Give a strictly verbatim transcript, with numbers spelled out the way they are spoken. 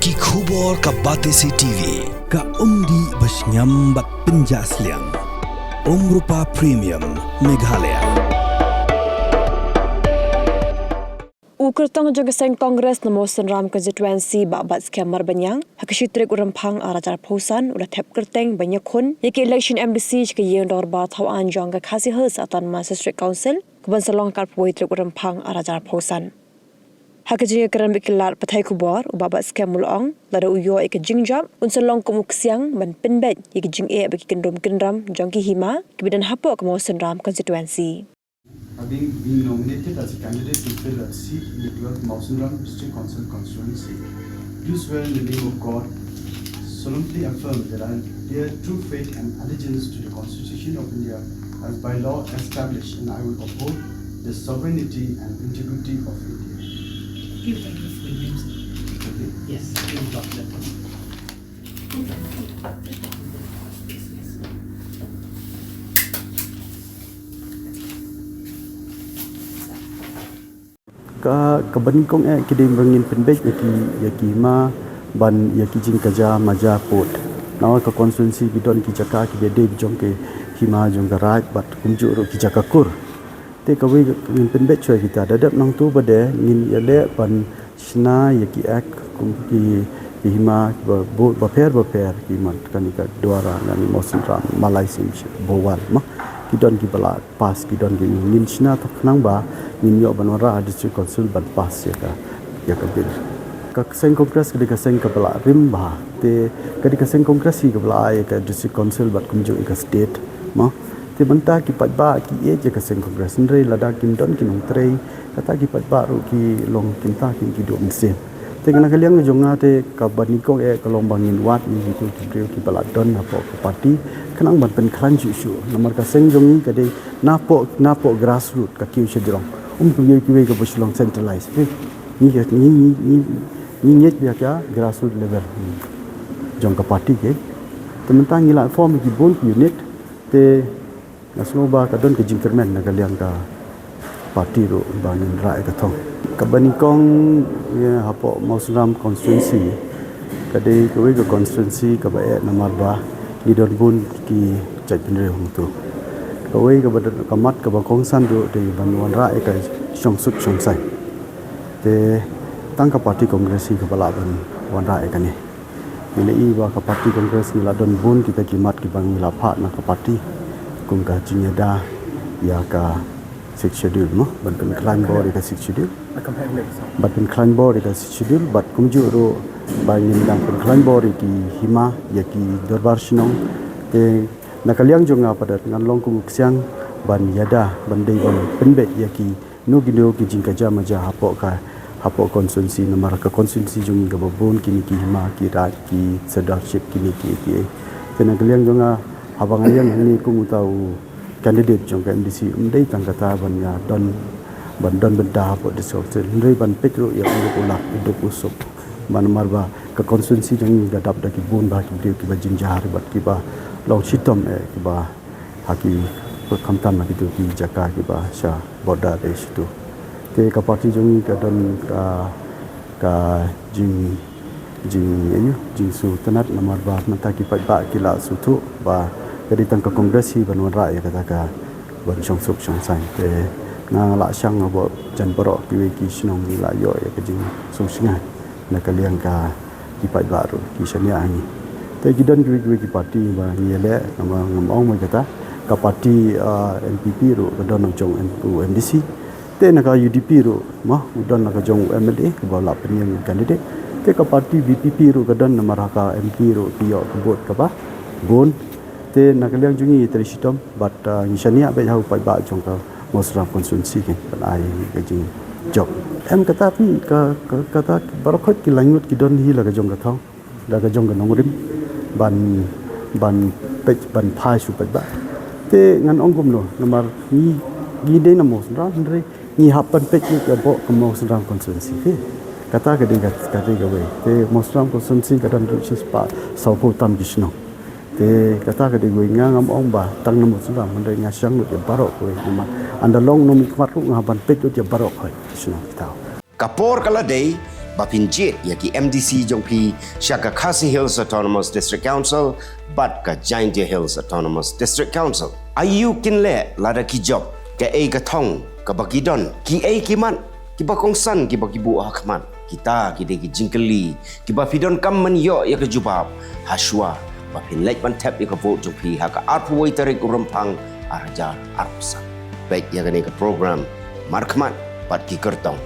Ki khubor ka Batesi T V, ka umdih ba shngiam bad pynjah sliang. Umrupa Premium, Meghalaya. U kyrtong jong ka seng Congress na Mawsynram Constituency, Bah Batskhem Marbaniang, ha ka shi tarik u Rymphang ar hajar arphew san, u la thep kyrteng ban ïakhun ïa ka election M D C sha ka ïing dorbar thawaiñ jong ka Khasi Hills Autonomous District Council, kaban sa long ha ka arphew wei tarik u Rymphang ar hajar arphew san. Ha ka jingïakren bad ki lad pathai khubor, u Bah Batskhem u la ong, lada u ïoh ïa ka jingjop, un sa long kum u ksiang ban pynbeit ïa ka jingeh bad ki kyndrum kyndram jong ki hima kiba don hapoh ka Mawsynram Constituency. Having been nominated as a candidate to fill a seat in the twelfth Mawsynram District Council constituency, do swear in the name of God, solemnly affirm that I bear true faith and allegiance to the Constitution of India as by law established, and I will uphold the sovereignty and integrity of India. Give thank you for your name, sir. Okay. Yes, give block letter. Ka, kaba nyngkong eh ki dei ba ngin pynbeit ïa ki, ïa ki hima ban ïa ki jingkaja maja pud. Namar ka constituency ki don ki jaka kiba dei jong ki hima jong ka raid bad kumjuh ruh ki jaka kur. Te kawei ngin pynbeit shuwa kita, da dep nangtu ba dei ngin ïaleh ban shna ïa ki act kum ki, ki hima ba, ba, bapher bapher ki man kane ka Dwara, kane Mawsynram, Malai Symshit, Bhowal, ma. Ki don kiba la pass, ki don ki, ngin shna tang khnang ba ngin ïoh ban wanrah ha District Council ban pass ïa ka, ïa ka bill. Ka seng Congress ka dei ka seng kaba la rim bha. Te ka dei ka seng Congress hi kaba la ai ïa ka District Council bad kumjuh ïa ka state, ma. Te mynta ki paidbah ki ïeit ïa ka seng Congress, hynrei lada kim don ki nongtrei, kata ki paidbah ruh ki long, kumta ki, ki duh mynsiem. Te na ka liang jong nga te kaba nyngkong eh ka long ba ngin wad ïa kito ki briew kiba la don hapoh ka party, khnang ban pynkhlaiñ shuh shuh. Namar ka seng jong ngi ka dei napoh, napoh grassroot ka kiew sha jrong. Um, kiwei kiwei kaba shu long centralized. Te ngi, ngi, ngi, ngi, ngi ngeit ïa ka grassroot level jong ka party ke. Te mynta ngi la form ïa ki bun ki unit, te nga sngew ba ka don ka jingkyrmen na ka liang ka party ruh ba ngin rah ïa ka thong. Kaba nyngkong, ïa, hapoh Mawsynram constituency ka dei kawei ka constituency kaba eh namar ba ngi don bun ki jaitbynriew hangto. Kawei kaba don ka mat kaba kongsan ruh dei ban wanrah ïa ka shongsuk shongsaiñ. Te tang ka party Congress hi kaba lah ban wanrah ïa kane. Ngi la ïohi ba ka party Congress ngi la don bun kita ki mat kiba ngi la phah na ka party, kum ka jingïada ïa ka Sixth Schedule, mo, ban pynkhlaiñ bor ïa ka Sixth Schedule. Ban pynkhlaiñ bor ïa ka Sixth Schedule bad kumjuh ruh ba ngin dang pynkhlaiñ bor ïa ki hima, ïa ki dorbar shnong. Te na ka liang jong nga pat ngan long kum u ksiang ban ïada, ban dei ban pynbeit ïa ki no kino ki jingkaja maja hapoh ka, hapoh constituency, namar ka constituency jong ngi kaba bun kine ki hima, ki raid, ki sirdarship, kine ki, ki. Te na ka liang jong nga, haba nga ïeng hangne kum uta u candidate jong ka M D C, ym dei tang kata ban ïa don, ban don bynta hapoh district council, hynrei ban peit ruh ïa u duk u lak, u duk u suk. Namar ba ka constituency jong ngi ka dap da ki bun bha ki briew kiba jynjar bad kiba long shitom eh kiba ha ki, khamtam ha kito ki jaka kiba sha border dei shitu. Te ka party jong ngi ka don ka, ka jing, jing, ïa, jingsngewtynnat namar ba mynta ki paidbah ki la sngewthuh ba ka dei tang ka Congress hi ban wanrah ïa kata ka ban shongsuk shongsaiñ. Te nga la shang ha ba jan baroh kiwei ki shnong ngi la ïoh ïa ka jingsngewsynei na ka liang ka ki paidbah ruh ki shaniah ha ngi. Te ki don kiwei kiwei ki party ba ngi ïaleh, namar ngam ong mo kata ka party, ah, N P P ruh ka don u jong M-, u M D C. Te na ka U D P ruh, mo, u don la ka jong u M L A kaba la pynïeng candidate. Te ka party V P P ruh ka don namar ha ka M P ruh ki ïoh ka vote kaba bun. Te na ka liang jong ngi trei shitom bad, ah, ngi shaniah beit ha u paidbah jong ka Mawsynram constituency kein ban ai ka jingjop. Em kata phi ka, ka, kata baroh khoit ki laingut ki don hi la ka jong ka thong, la ka jong ka nongrim ban, ban peit, ban phai sha u paidbah. Te ngan ong kumno, namar ngi, ngi dei na Mawsynram hynrei ngi hap ban peit ïa ka, hapoh ka Mawsynram constituency. Te kata ka dei ka, ka dei kawei. Te Mawsynram constituency ka don ruh shispah sawphew tam ki shnong. Te kata ka dei kawei, nga ngam ong ba tang na Mawsynram, hynrei nga shang lut ïa baroh kawei namar ynda long nongmihkhmat ruh nga ban peit lut ïa baroh kawei ki shnong kita. Ka por ka la dei ba phin jied ïa ki M D C jong phi sha ka Khasi Hills Autonomous District Council bad ka Jaintia Hills Autonomous District Council. Aïu kin leh lada ki jop, kaei ka thong kaba ki don, kiei ki mat kiba kongsan kiba ki buh ha khmat? Kita ki dei ki jingkylli kiba phi donkam ban ïoh ïa ka jubab ha shuwa ba phin leit ban thep ïa ka vote jong phi ha ka arphew wei tarik u Rymphang ar hajar arphew san. Peit ïa kane ka program markhmat bad ki kyrtong